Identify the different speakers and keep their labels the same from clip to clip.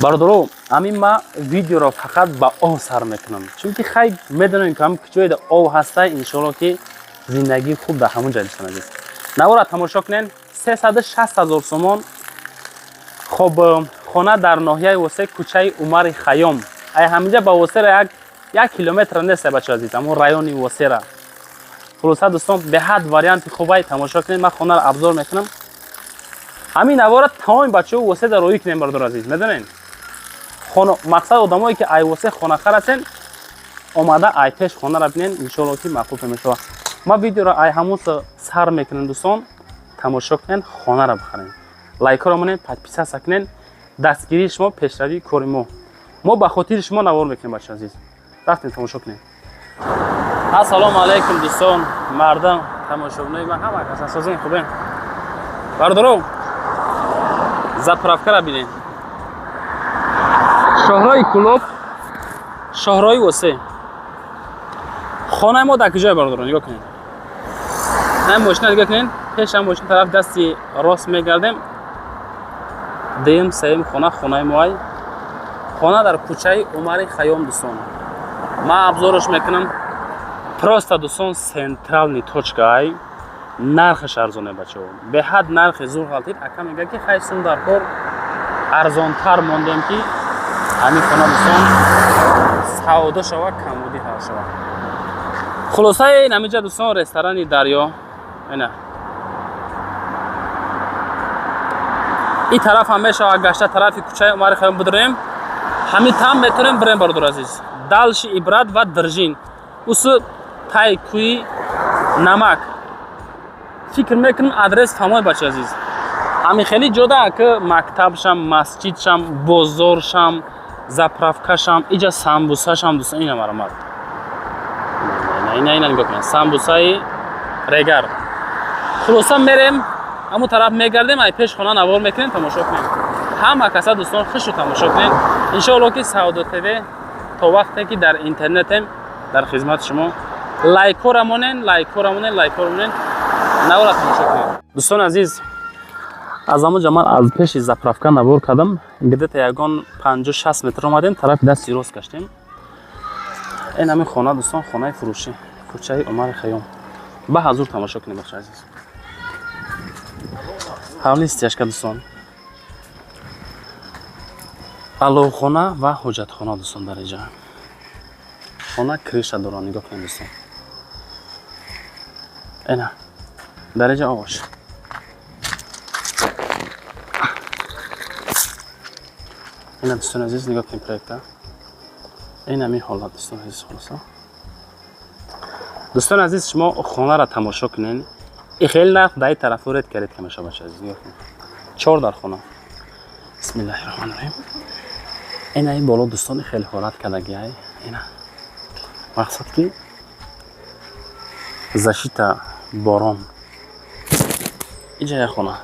Speaker 1: Бародаро, ҳамин ма видеоро фақат ба ов сар мекунам, чунки хай медонем, ки ҳам куҷоеда ов ҳаста, иншоалло, ки зиндагии хуб дар ҳамон ҷай. Дӯстон азиз, навора тамошо кунен. 360 000 сомон. Хоб, хона дар ноҳияи Восе, кӯчаи Умари Хайём. Ай ҳаминҷа ба Восера як километр нест, бачо азиз, ҳамон райони Восера. Хулоса, дӯстон, беҳад варианти хубай, тамошо кунед. Ман хонаро обзор мекунам. Ҳамин навора тамоми бачаҳо Воседа роӣ кунем, бародар азиз. Медонед, мақсад, одамое ки ай Восе хонахар ҳастен, омада ай пеш хонара бинен, иншоалло, ки маъқул мешавад. Ман видеоро ай ҳамон сар мекунем. Дӯстон, тамошо кунен, хонара бихарен, лайкҳоро монен, подписаться кунен. Дастгирии шумо пешравии кори мо. Мо ба хотири шумо навор мекунем, бача азиз. Рафтем, тамошо кунем. Ассалому алайкум, дӯстон, мардам, тамошобинои ман, ҳама кас асозин хубем. Бародаро, заправкара бинед, шоҳрои Кулоб, шоҳрои Восе. Хонаи мо дар куҷое, бародаро? Нигоҳ кунед, ҳам мошина нигоҳ кунед. Пешам мошина тараф дасти рост мегардем, дуюм, сеюм хона хонаи моай. Хона дар кӯчаи Умари Хайём. Дӯстон, ман обзорш мекунам. Просто, дӯстон, центральный точка ай, нархаш арзоне, бачаҳо, беҳад нархи зур ғалтид. Ака мегӯяд, ки хай, сум дар кор, арзонтар мондем, ки ҳамин хона, дӯстон, савдо шава, камбудӣ ҳал шава. Хулосаи, ҳаминҷа, дӯстон, ресторани Дарё. Ина ин тараф ҳам мешавад гашта, тарафи кӯчаи Умари Хайём бидурем, ҳамин там метавонем бирем, бародар азиз. Дальше Ибрат ва Држин, усу тай кӯи Намак. Фикр мекунам, адрес фаҳмои, бача азиз. Ҳамин хеле ҷода ки мактабшам, масҷидшам, бозоршам, заправкашам, иҷа самбусашам. Дӯстон, ина маромад, ина, ина нигоҳ кунед, самбусаи Регар. Хулоса, мерем, ҳамун тараф мегардем, ай пеш хона навор мекунем, тамошо кунем. Ҳама каса, дӯстон, хушу тамошо кунем. Иншоалло, ки Савдо ТВ то вақте ки дар интернетем, дар хизмати шумо. Лайкҳора монен, лайкҳора монен, лайкҳора монен, навора тамошо кунем. Дӯстони азиз, аз ҳамон ҷа ман аз пеши заправка навор кардам. Где-то ягон 50-60 метр омадем, тарафи дасти рост гаштем. Ин ҳамин хона, дӯстон, хонаи фурӯшӣ, кӯчаи Умари Хайём. Ба ҳазур тамошо кунем, бача азиз. Ҳавли стяжка, дӯстон, аловхона ва ҳоҷатхона. Дӯстон, дар иҷа хона крыша дорад, нигоҳ кунед, дӯстон. Ина дар иҷа ош. Ина, дӯстони азиз, нигоҳ кунед, проекта ин ҳамин ҳолат, дӯстони азиз. Хулоса, дӯстони азиз, шумо хонаро тамошо кунед. И хеле нарх дар ин тарафу редко, редко мешавад, бача азиз. Нигоҳ кунед, чор дар хона. Бисмиллаҳи роҳмани роҳим. Ина ин боло, дӯстони, хеле ҳолат кардагиай. Ина мақсад, ки защита борон. Иҷа як хона.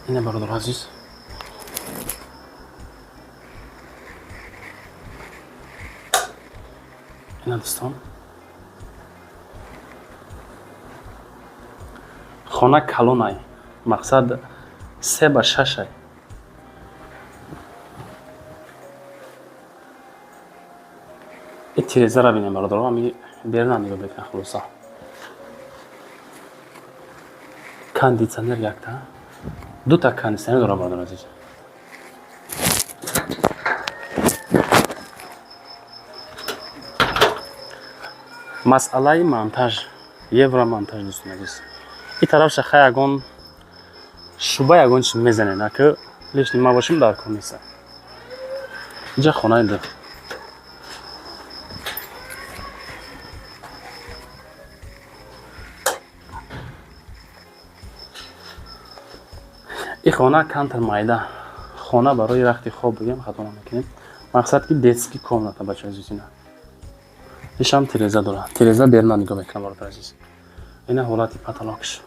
Speaker 1: Ина, бародаро азиз, ина, дӯстон, хона калонай, мақсад, 3 ба 6-ай. И тирезара бинем, бародаро, ами берна нигоҳ мекунад. Хулоса, кондитсионер якта, дута кондитсионер дорад, бародаро азиз. Масъалаи монтаж, евромонтаж, дӯстони азиз. Ин тарафша хай ягон шуба, ягон чи мезанед, аки лишний ма бошем, дар кор неста. Инҷа хонаи ду. Ин хона камтар майда, хона барои рахти хоб бигем, хато намекунем. Мақсад, ки детский комната, бача азиз. Ина ишам тиреза дорад, тиреза берна нигоҳ мекунам, бародар азиз. Ина ҳолати потолокш.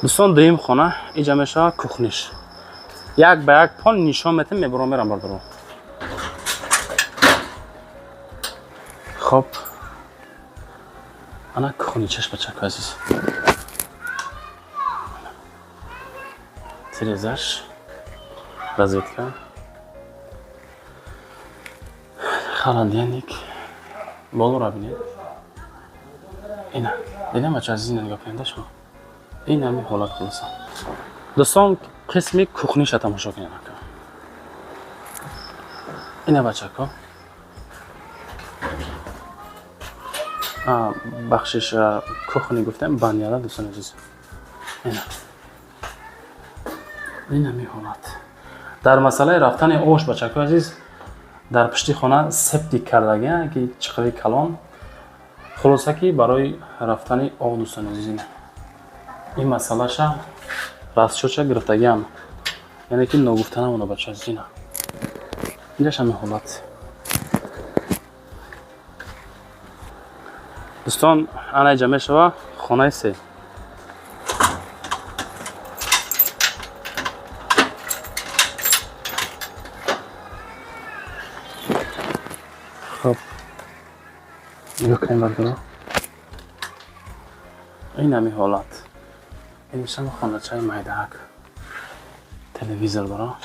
Speaker 1: Дӯстон, дуюм хона иҷа мешавад кухниш. Як ба як пол нишон метем, мебурам, мерам, бародаро. Хоб. Ана кухничаш, бачако азиз, тирезаш, розетка, холодильник. Болоро бинед. Ина дидем, бача азиз, ина нигоҳ кунед шумо, ин ҳами ҳолат. Хулоса, дӯстон, қисми кухниша тамошо кунед. Ина, бачако, бахшиш, кухни гуфтем, баняла. Дӯстони азиз, ина, ин ҳами ҳолат. Дар масъалаи рафтани ош, бачако азиз, дар пушти хона септик кардагия, ки чиқири калон. Хулоса, ки барои рафтани об, дӯстони азиз, ина ин масъалаша расчётша гирифтагиам, яъне ки ногуфта намона, бача азиз. Ина инҷаш ҳамин ҳолат, дӯстон. Ана иҷа мешава хонаи се. Хоб, нигоҳ кунем, бардоро, ин ҳамин ҳолат. Ин мешава хоначаи майдаак, телевизор дора.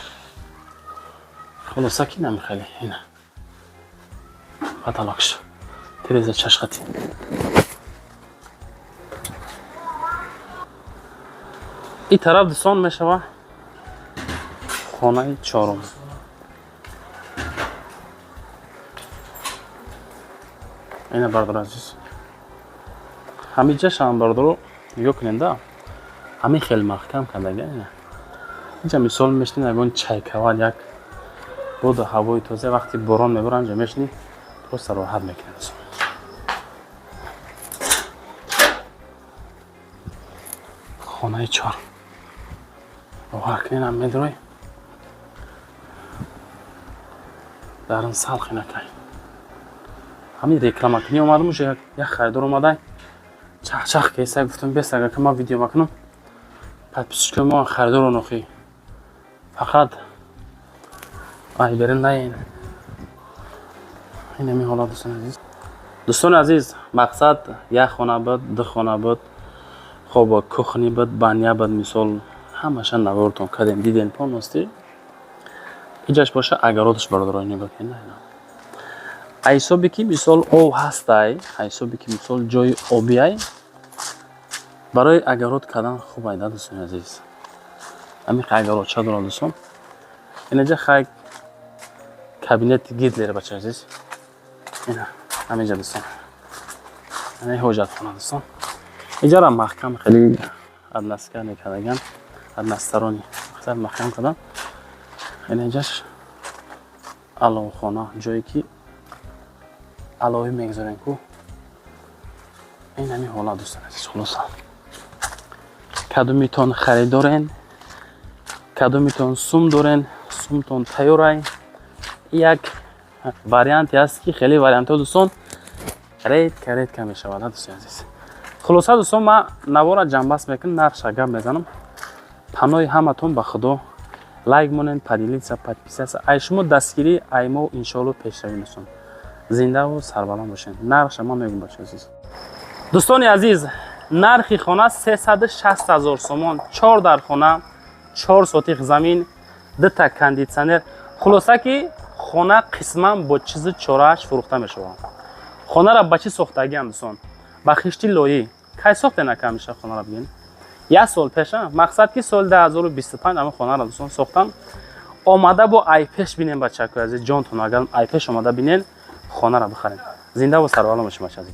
Speaker 1: Хулоса, ки нами хеле ина потолокш, телевизор чашқати. Ин тараф, дӯстон, мешава хонаи чорум. Ина, бардор азиз, ҳамиҷашам, бардоро, нигоҳ куненда, ҳамин хел маҳкам кардага. Ина инҷа мисол мешинед, ягон чайкавал, як боду ҳавои тоза, вақти борон мебора, инҷа мешинӣ, просто роҳат мекунед. Хонаи чор, бовар кунед, медрой дарун салхи накай. Ҳамин рекламакунӣ омадам, уже як харидор омадай, чахчах кеса. Гуфтам, бес, агар ки ман видео макунам, подписчикои мо харидорон охи фақат айберин наин. Ин ҳамин ҳолат, дӯстони азиз. Дӯстони азиз, мақсад як хона буд, ду хона буд, хоб, кухни буд, баня буд, мисол, ҳамаша навортон кардем, дидем полностью. Иҷаш боша огородаш, бародаро, нигоҳ кунед. Ҳисобе ки мисол об ҳастай, ҳисобе ки мисол ҷои обиай, барои огород кардан хуб айда, дӯстони азиз. Ҳамин огородча дорад, дӯстон. Инаҷа хай кабинети Гитлер, бача азиз, ина ҳаминҷа, дӯстон, ина ҳоҷатхона, дӯстон. Иҷара маҳкам хеле односкане кардаган, односторонний, мақсад маҳкам кардан. Инаҷаш аловхона, ҷое ки аловӣ мегузорем ку. Ин ҳамин ҳолат, дӯстони азиз. Хулоса, кадомитон харидорен, кадомитон сум дорен, сумтон тайёрай, як варианте ҳаст, ки хеле вариантҳо, дӯстон, редко редко мешавад, дӯстони азиз. Хулоса, дӯстон, ман навора ҷамъбаст мекунам, нархша гап мезанам. Паноҳи ҳаматон ба Худо. Лайк монед, поделиться, подписаться. Ай шумо дастгирӣ, ай мо иншоалло пешравӣ. Дӯстон, зиндаву сарбаланд бошед. Нархша ман мегӯм, бача азиз. Дӯстони азиз, нархи хона 360 000 сомон, чор дар хона, 4 сотих замин, дута кондитсионер. Хулоса, ки хона қисман бо чизи чорааш фурӯхта мешавад. Хонара ба чӣ сохтагиам, дӯстон? Ба хишти лоӣ. Кай сохте нака меша хонара, бигин? Як сол пеша. Мақсад, ки соли 2025 ҳамин хонара, дӯстон, сохтан. Омада бо айпеш бинем, бачакои азиз, ҷонтон агар айпеш омада бинен, хонара бихарем. Зиндаву сарбаланд бошем, бача азиз.